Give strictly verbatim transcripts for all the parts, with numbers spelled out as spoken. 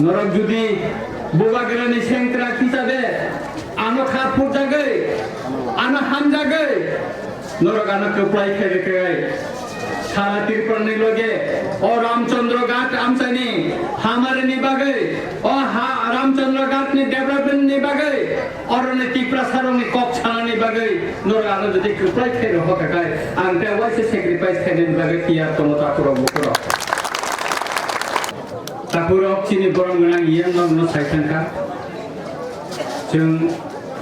Norok jodi Bubagrani sengkrak hisabe ano kha phurjagwi, ano hamjagwi, norok ano kwplai khe rwkhe, sara Tripurani loge o Ramchandra Ghat amchaini hamarini bagwi, o ha Ramchandra Ghatni developmentni bagwi, oroni Tiprasarokni kok sanani bagwi norok ano jodi kwplai khe rwkha khe, ang tei waisa sacrifice khainani bagwi tiyar tongo takhurok bukhurok. Takhurok chini borom gwnang yang no no sai thangkha. Chwng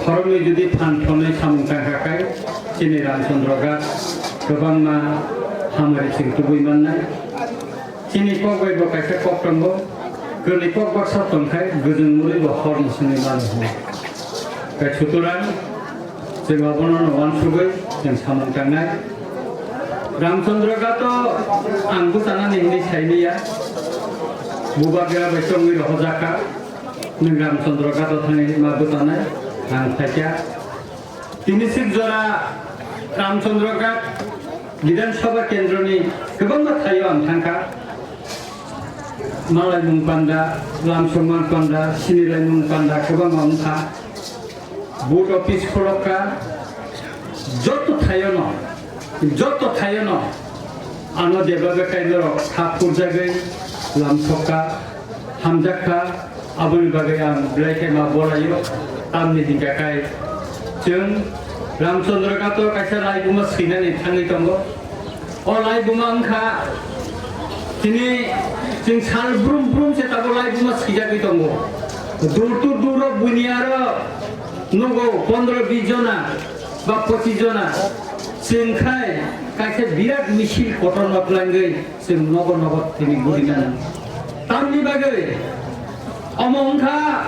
khoroknwi jodi phan thonwi samung tangkha khai chini Ramchandra Ghat kwbangma hamari chwng tubui mannai. Chini kok bai bo kaisa kok tongo, kwrwini kok baksa tongkhai gwjwng mwnwi bo hor mwswngwi mano hwnwi. Kai sutorang chwng abono no uansugwi chwng samung tangnai. Ramchandra Ghat o ang bwchanani hwnwi saimanya, Bubagra bai chongwi rohojakha, nwng Ramchandra Ghat o thangwi ma bwchanai, ang phaikha. Tini sik jora Ramchandra Ghat Bidhan Sabha Kendroni kwbangma thaio ang thangkha. Malaimung panda, lamsongma panda, sinilaimung panda kwbangma wngkha. Vote office khulokka, joto thaiono, joto thaiono ano deba bekai norok kha phurjagwi lamsokka, hamjakka, aboni bagwi ang belai khe ma bolaio, tamni hingka kai chwng Ramchandra Ghat o kaisa laibuma swinani thangwi tongo. O laibuma wngkha, tini chwng sal brum brum se tabuk laibuma swijagwi tongo. Dur to dur o buini aro nugo pondro bis jona ba pochis jona. Chwng khai kaisa birat misil kotorma twlangwi chwng nogo nogo tini guri nang. Tamni bagwi omo wngkha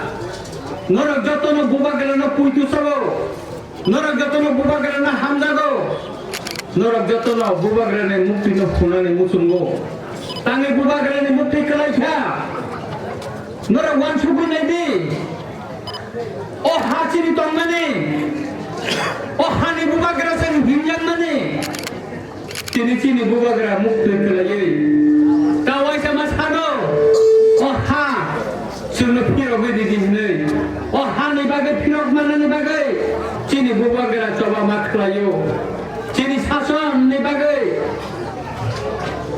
norok jotono Bubagrano puitu sabo. Norok jotono Bubagrano hamjago. Norok jotono Bubagrani muktino phunani muchungo. Tangwi Bubagrani mukti kwlai kha. Norok uansugwi nai di. O ha chini tongmani, o hani Bubagra chwng himjakmani. Tini chini Bubagra muktwi kwlaiwi ta waisa ma sano, o ha chwngno phirogwi ridi hwnwi. O hani bagwi phirok manani bagwi chini Bubagra choba ma khlaio. Chini sasonni bagwi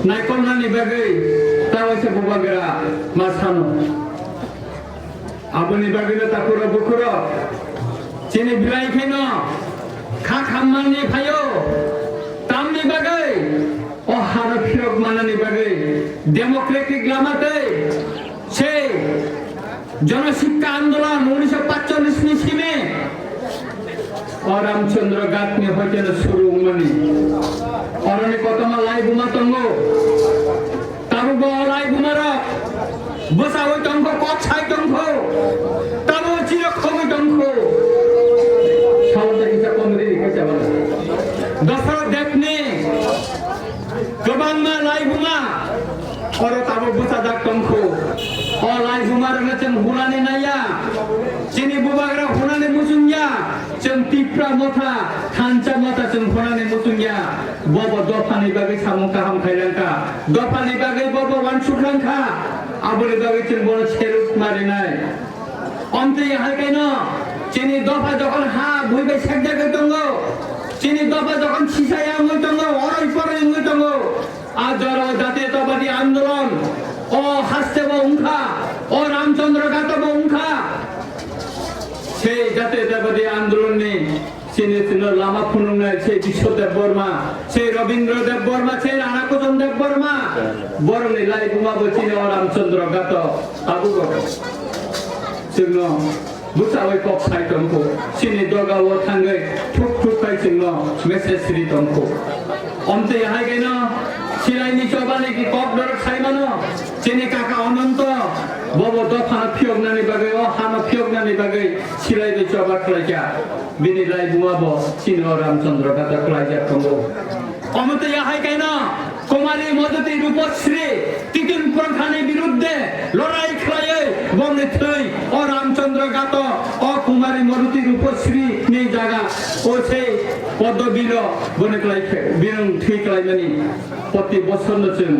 naikolnani bagwi ta waisa Bubagra ma sano. Aboni bagwino takhurok bukhurok chini belai kheno kha khammani phaio. Tamni bagwi o haro phirok manani bagwi democratic lama tei sei Jana Sikka Andolon unisho pachchallish ni simi o Ramchandra Ghat ni hoiteno suru wngmani. Oroni kotorma laibuma tongo. Tabukbo o laibumarok bwchaui tongkho, kok sai tongkho, tabuk chirok khogwi tongkho. Salta kisa komri rikha chabana. Dasarath Debni kwbangma laibuma oro tabuk bwchajak tongkho. O laibumarokno chwng hunani naiya, chini bubagra hunani muchungya. Chwng Tipra Motha, Thansa Motha chwng khonani muchungya. Bobo dophani bagwi samung kaham khailangkha. Dophani bagwi bobo uansuk langkha. Aboni bagwi chwng bono seruk marinai. Omtwi hai kaino chini dopha jokhon ha bui bai sekjagwi tongo, chini dopha jokhon sisaya wngwi tongo, oroi poroi wngwi tongo, a jora o Jatiyatabadi Andolon o haste bo wngkha, o Ramchandra Ghat bo wngkha. Sei Jatiyatabadi Andolonni chini chwngno lama phunuknai sei Biswa Debbarma, sei Rabindra Debbarma, sei Rana Kujan Debbarma, borokni laibuma bo chini o Ramchandra Ghat o tabugo chwngno bwchaui kok sai tongkho, chini doga o thangwi thuk thuk khai chwngno message ri tongkho. Omtwi hai kaino silaini chobani ki kok dorok sai mano, chini kaka Ononto bobo dophano phiyoknani bagwi, o hano phiyoknani bagwi silai bai choba khlaikha. Bini laibuma bo chini o Ramchandra Ghat o klaijak tongo. Omo tei ahai kaino Kumari Madhuti Rupasri Titin Prankhani birudde lorai khlaiwi bongni thwi o Ramchandra Ghat o, o Kumari Madhuti Rupasri ni Jaga o sei poddo bilo boni kwlai khe, bini thwi kwlaimani proti bosorno chwng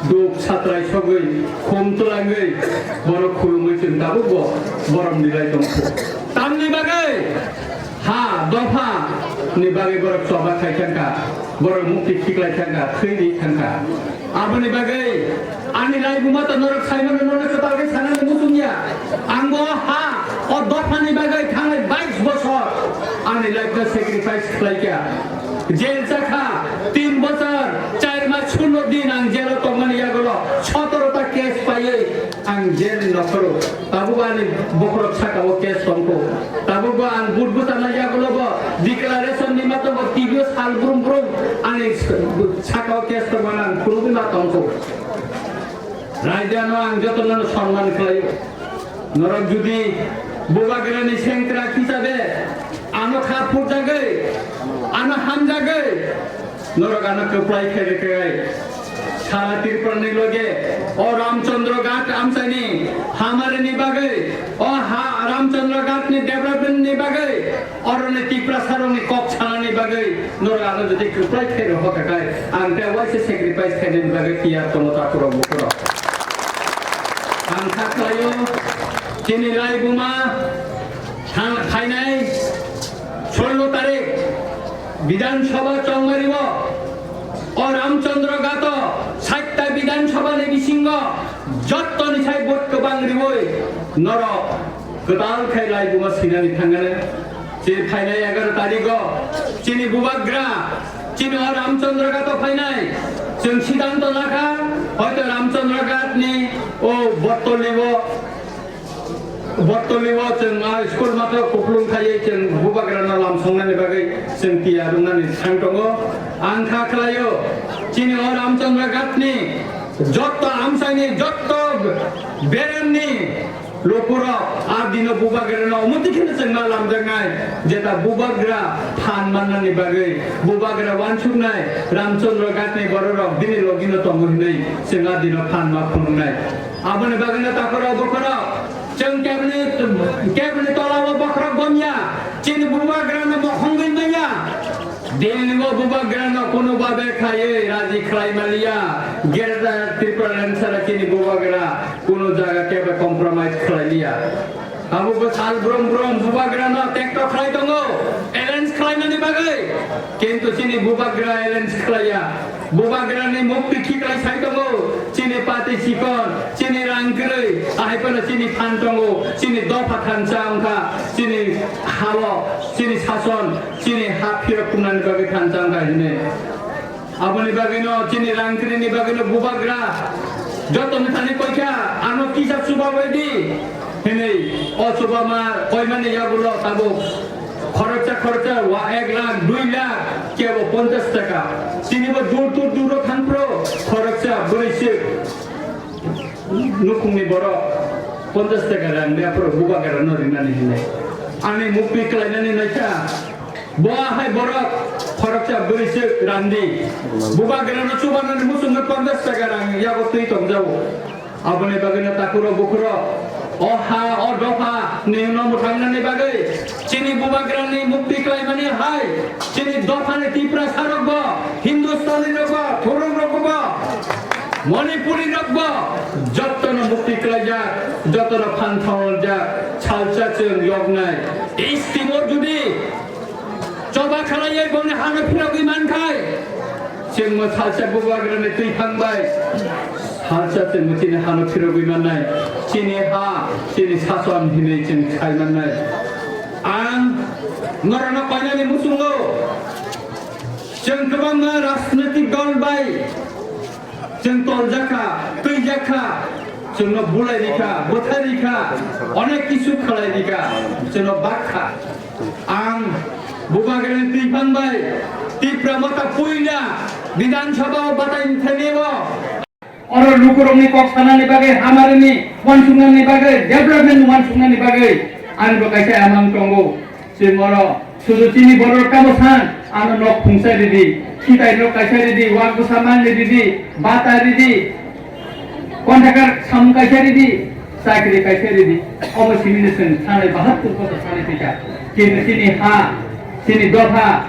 duk satrai sogwi, khum twlangwi, bono khulumwi chwng tabukbo borom nilai tongkho. Tamni bagwi ha dopha ni bagwi borok choba khai thangkha, borok mukti khiklai thangkha, thwi ri thangkha. Aboni bagwi ani laibuma to norok saimano, norok kwtal khe sanani muchung ya. Ang bo ha o dophani bagwi thangnai bais bosor ani life no sacrifice khlai kha. Jail chakha tin bosor char mas shunno din ang jail o tongmani yagulo sotoro ta case paiwi ang jail ni nokhoro. Tabuk ani bokhorok saka o case tongkho. Tabuk bo ang vote bwcharna yagulo bo declaration ni matongo T V o sal brum brum ani saka o case tongmani ang phunugwi ma tongkho. Raida no ang jotono no sonman khlaio. Norok jodi Bubagrani sengkrak hisabe ano kha phurjagwi, ano hamjagwi, norok ano kwplai khe rwkhe. Sara Tripura ni loge o Ramchandra Ghat amchaini hamari ni bagwi, o ha Ramchandra Ghat ni development ni bagwi, oroni Tiprasa rokni kok sanani bagwi norok ano jodi kwplai khe rwkha kha khai, ang tei waisa sacrifice khainani bagwi tiyar tongo takhurok bukhurok. Ang kha khlaio, chini laibuma thang-, phainai shollo tarik Bidhan Sabha Chongmario, o Ramchandra Ghato, saitta Bidhan Sabha ni bisingo jottoni sai vote kwbang riwi norok kwtal khai laibuma sinani thangani. Chini phainai egaroh tarigo chini Bubagra, chini o Ramchandra Ghato phainai. Chwng siddhanto lakha, hoito Ramchandra Ghat ni o Bottoli o Bottoli o chwng a school matho kuplung khaiwi chwng Bubagrano lam songnani bagwi chwng tiya rwnani thang tongo. Ang kha khlaio, chini o Ramchandra Ghatni jotto amchaini, jotto beremni lukurok a dino Bubagrano omo tikheno chwng ma lamjaknai, jeta Bubagra phan mannani bagwi, Bubagra wansuknai, Ramchandra Ghatni bororok bini logino tongo hinwi chwng a dino phan ma phunuknai. Aboni bagwino takhorok bokhorok chwng keboni, keboni tolao bokhorok bomya, chini Bubagrano mokhongwi manya. Delhi o Bubagrano kunu babe khaiwi raji khlai maliya. Greater Tripura Land sara chini Bubagra kunu jaga kebe compromise khlai liya. Abo bo sal brum brum Bubagrano tekto khlai tongo, alliance khlainani bagwi. Kintu chini Bubagra alliance khlaiya. Bubagrani mukti khiklai sai tongo, chini pati chikon, chini rang kwrwi, ahai phano chini phan tongo, chini dopha thansa wngkha, chini hao, chini sason, chini ha phirok tumnani bagwi thansa wngkha hinwi. Aboni bagwino chini rang kwrwini bagwino Bubagra jotoni thani koikha, ano kisa chuba baidi hinwi, o chuba ma koimani yagulo tabuk. Khoroksa khoroksa wa ek lakh, dui lakh, kebo ponchash taka. Tinibo dur dur duro thangphro khoroksa bwrwi se nukhungni borok ponchash taka rang de aphro Bubagrano rinani hinwi. Ani mukti klainani naikha. Bo ahai borok khoroksa bwrwi se randi. Bubagrano chubanani muchungwi ponchash taka rang yago twi tongjago. Aboni bagwino takhurok bukhurok, o ha, o dopha, nino mwthangnani bagwi, chini Bubagrani mukti klaimani hai, chini dophani Tiprasa rokbo, Hindustani rokbo, Thuruk rokbo, Manipuri rokbo, jottono mukti klaijak, jottono phan thanglaijak, salsa chwng yoknai. East Timor judi choba khalaiwi boni hano phirogwi mankhai, chwngno salsa Bubagrani twi phangbai. Salsa chwngno chini hano phirogwi mannai. Chini ha, chini sason hinwi chwng sai mannai. Ang norokno koinani muchungo, chwng kwbangma rajnoitik dol bai chwng toljakha, twijakha, chwngno bulai rikha, bwthai rikha, onek kisu khalai rikha, chwngno bakha. Ang Bubagrani twi phangbai, Tipra Motha puila Bidhan Sabha o batai thani o. Oro lukurokni kok sanani bagwi, hamarini wansuknani bagwi, development wansuknani bagwi, ani bo kaisa amang tongo. Chwng oro sudu chini borok tamo san, ano nok phungsa ridi, khitai nok kaisa ridi, wak bwsa mangni ridi, bata ridi, contractor samung kaisa ridi, chakri kaisa ridi, omo simi no chwng sanai bahattur kotor sanai phaikha. Chini, chini ha, chini dopha,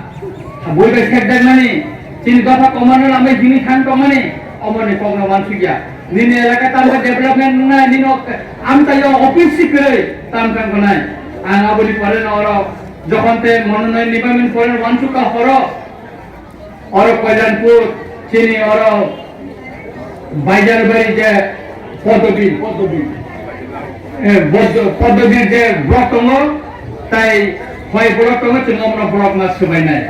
bui bai sekdakmani, chini dopha komorno lamai himwi thang tongmani, omoni kokno wansukya. Nini elaka tamo development wngnai, nini ok-, amchaio office si kwrwi tam thang tongnai. Ang aboni pore no oro jokhon te mono noi nibamin pore wansukha horo. Oro Kalyanpur, chini oro Baijar bari je Poddobil, Poddobil. Eh, Poddo-, Poddobil je block tongo, tai hoi block tongo, chwng omno block ma swbainai.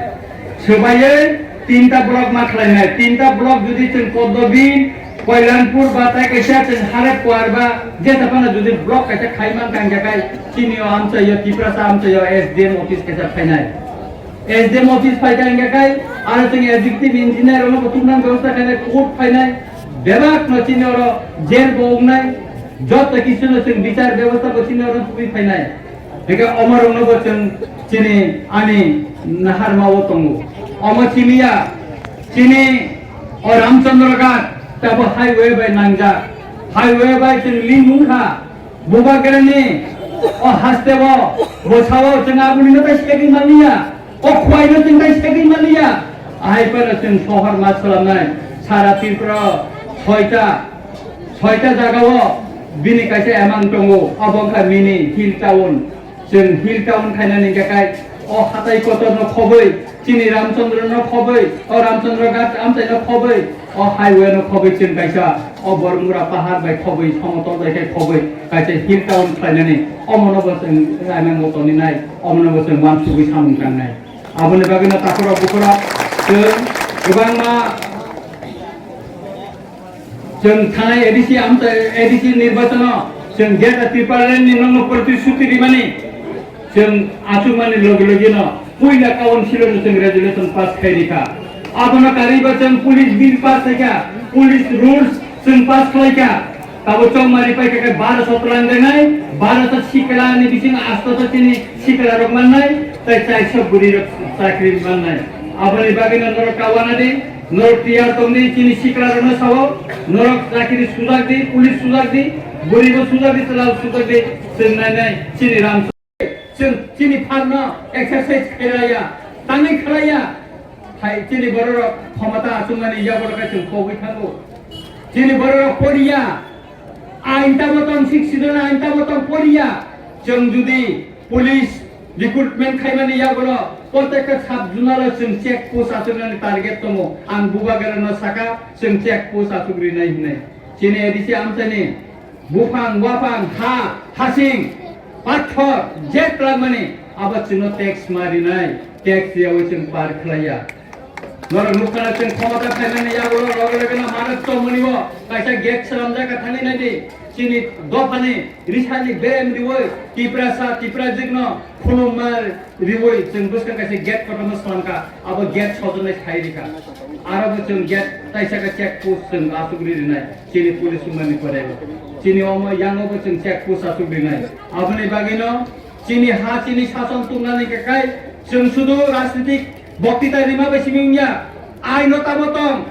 Swbaiwi tinta block ma khlainai. Tinta block jodi chwng Poddobil, Kalyanpur ba tai kaisa chwng Harep Kuar ba jeta phano jodi block kaisa khai man kang ya kai, chini o amchaio, Tiprasa amchaio S D M office kaisa phainai. S D M office phai kha hingkha khai, aro chwng executive engineer rokno bo tubunani bebosta khainai, court phainai, bebak no chini oro jail bo wngnai, joto kisu no chwng bichar bebosta bo chini oro tubui phainai. Hingkhe omo rokno bo chwng chini ani naharma o tongo. Omo chini ya, chini o Ramchandra Ghat tabo highway bai nangjak, highway bai chwng link wngkha. Bubagrani o hasteo, bwsao chwng abonino tai segwi manliya, o khwlaino chwng tai segwi manliya. Ahai phano chwng sohor ma swlamnai, sara Tripura soita, soita jagao bini kaisa emang tongo, obo wngkha mini hill town. Chwng hill town khainani hingkha khai o hatai kotorno khobwi, chini Ramchandra no khobwi, o Ramchandra Ghat amchaino khobwi, o highway no khobwi chwng kaisa o Bormura pahar bai khobwi, somotol bai khe khobwi kaisa hill town khlainani, omono bo chwng raimang bo toninai, omono bo chwng wansugwi samung tangnai. Aboni bagwino takhorok bukhorok chwng kwbangma Chwng thanai A D C amchai, A D C nirbachano chwng Greater Tipraland ni nokno protishruti rimani chwng achukmani logi logi no puila council o chwng resolution pass khai rikha. Abono karwi bo chwng police bill pass khaikha, police rules chwng pass khlaikha. Tabo chongmari paikha khe barosho twlang denai, barosho sikla ni bisingo astoso chini sikla rok mannai, tei chairso bwrwi rok chakri mannai. Aboni bagwi no norok kawana di. Norok tiyar tongdi, chini siklarokno sao, norok chakiri sujak di, police sujak di, bwrwibo sujak di, chwla sujak di, chwng nai nai chini ram, chwng chini pharno exercise khailaiya, tangwi khlaiya. Hai chini bororok khomota achukmani yago khe chwng kobwi thango. Chini bororok poriya, ain tamo tong, sixth schedule ain tamo tong poriya. Chwng jodi police recruitment khaimani yagulo protekta sub zonal o chwng check post achuknani target tongo. Ang bubagrano saka chwng check post achuk rinai hinwi. Chini A D C amchaini buphang, waphang, ha, hasing, pathor, je twlangmani abo chwngno tax ma rinai, tax riyawi chwng par khlaiya. Norok nukha na chwng khomota phaimani yagulo loge loge no manuk tongmani bo kaisa gate swnamjak kha thangwi naidi. Chini dophani risani berem riwi Tiprasa Tiprajwkno khulumma riwi chwng bwskang kaisa gate kotorma swnamkha, abo gate sojwnai khai rikha. Aro bo chwng gate taisa khe check post chwng aswk ri rinai chini police wngmani pore. Chini omo yango bo chwng check post aswk rinai. Aboni bagwino chini ha chini sason tungnani khe kai chwng sudu rajnitik boktita rima bai simi wngya, aino tamo tong.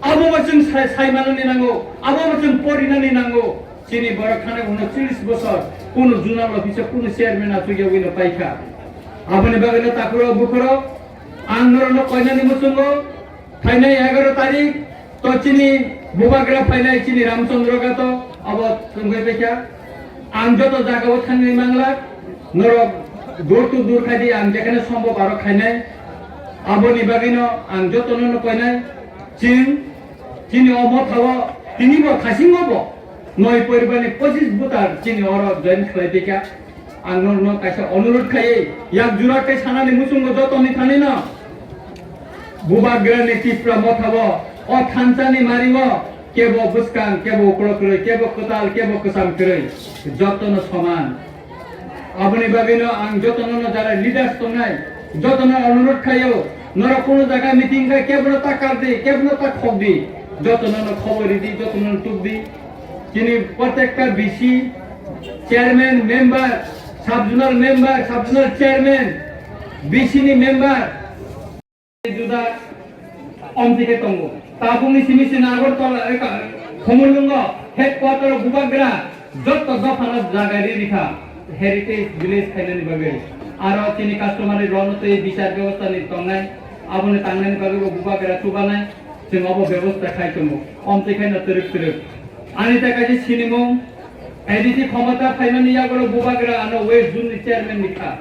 Abo bo chwng sai, sai manani nango, abo bo chwng porinani nango. Chini borok thani uno cholish bosor, kunu zonal office o kunu chairman achukya wino paikha. Aboni bagwino takhuro bukhuro ang norokno koinani muchungo, phainai egaroh tarik, to chini bubagra phainai chini Ramchandra Ghat o, abo tongwi paikha. Ang joto jagao thangwi mangla, norok door to door khai di, ang jekhane sombhob aro khainai. Aboni bagwino ang jotono no koinai, chwng chini o mothao tini bo thasingo bo noi poribani pochis voter chini oro join khlai paikha. Ang norokno kaisa onurot khaiwi yak jura khe sanani muchungo jotoni thanino Bubagrani Tipra mothao o thansani mario kebo bwskang, kebo uklok kwrwi, kebo kwtal, kebo kwcham kwrwi, jotono soman. Aboni bagwino ang jotono no jara leaders tongnai, jotono onurot khaio, norok kunu jaga meeting khe kebono ta kar di, kebono ta khok di, jotono no khobor ridi, jotono no tuk di. Chini protekta B C chairman, member, sub zonal member, sub zonal chairman, B C ni member, juda omtike tongo. Tabukni simi sini Agartala, eh, ka-, Khumulwngo headquarter o bubagra jotto dophano jaga ri rikha heritage village khainani bagwi. Aro chini customary law no twi bichar bebostha ni tongnai, aboni tangnani bagwi bo bubagra chubanai, chwng obo bebostha khai tongo. Omtwi khaino twrwk twrwk. Ani ta kaisa sinimung, A D C khomota phaimani yagulo bubagra ano West Zone ni chairman ni kha.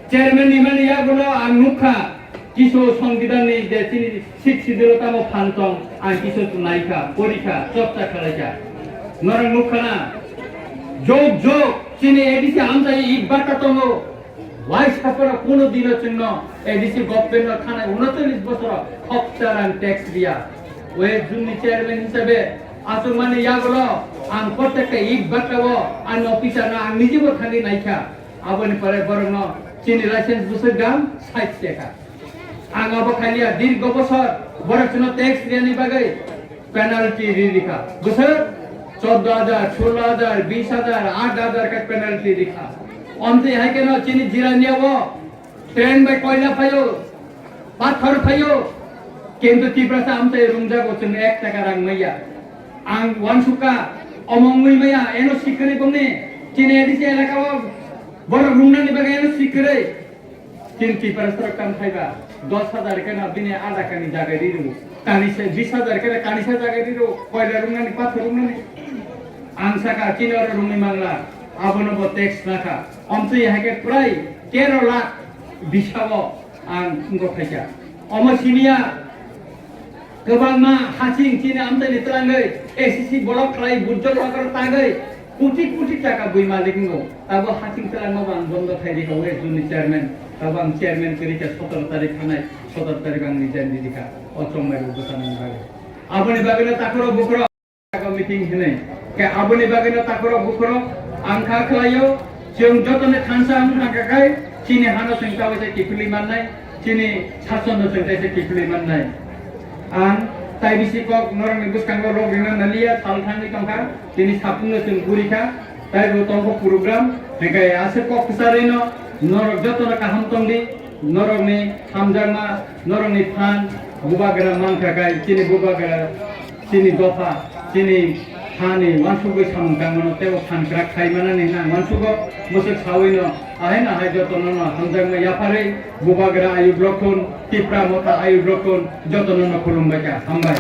Chairman ni mani yagulo ang nukha, kisu Songbidan ni je chini Sixth Schedule o tamo phan tong, ang kisu naikha, porikha, chorcha khalaikha. Norok nukha na, jog jog, chini A D C amchai ibbata tongo. Wai saporo kuno dino chwngno A D C government no thanai unochollis bosoro khopsa rang tax riya. West Zone ni chairman hisabe achukmani yagulo ang protekta ibbata o ani officer no ang nijibo thangwi naikha. Aboni pore borokno chini license bwswk dam sait teka. Ang abo khaliya dirgo bosor borok chwngno tax riyani bagwi penalty ri rikha. Bwswk choddo hajar, solo hajar, bis hajar, aat hajar khe penalty rikha. Omtwi hai kheno chini Jirania o train bai koila phaio, pathor phaio, kintu Tiprasa amchai rungjago chwng ek taka rang maya. Ang wansukha, omo wngwi maya, eno sikri bongni, chini A D C elaka o borok rungnani bagwi eno sikri. Chini Tiprasa rok tamo phaiba, dos hajar kheno bini ada kani jaga riro, kanisa bis hajar kheno kanisa jaga riro, koila rungnani, pathor rungnani. Ang saka chini oro rungwi mangla, abono bo tax nakha. Omtwi hai khe prai tero lakh bisao ang wngkha phaikha. Omo simiya kwbangma haching chini amchaini twlangwi S C C block khlai bujjok nokar tagwi koti koti taka bui malik wngo. Tabo haching twlangma bo ang bondo khai rikha West Zone ni chairman. Tabo ang chairman kwrwi kha sotoro tarik thanai, sotoro tarik ang resign di rikha. O chongmai rok bwchanani bagwi. Aboni bagwino takhorok bukhorok meeting hinwi. Khe aboni bagwino takhorok bukhorok ang kha khlaio, chwng jotoni thansa wng thangkha khai, chini hano chwng tawaisa kiphilwi mannai, chini sasonno chwng taisa kiphilwi mannai. Ang tai bisi kok norokni bwskango rok rina naliya, sal thangwi tongkha, tini saphungno chwng gurikha, taibo tongkha program, hinkhe aswk kok kwcharwino norok jotono kaham tongdi, norokni hamjakma, norokni phan, bubagra mankha khai, chini bubagra, chini dopha, chini hani wansugwi samung tangmano teibo phan kwrak khai manani hinwi ang wansugo, bwswk sawino, ahai nahai jotono no hamjakma yapharwi, bubagra ayuk rok thun, Tipra motha ayuk rok thun, jotono no khulumbaikha, hambai.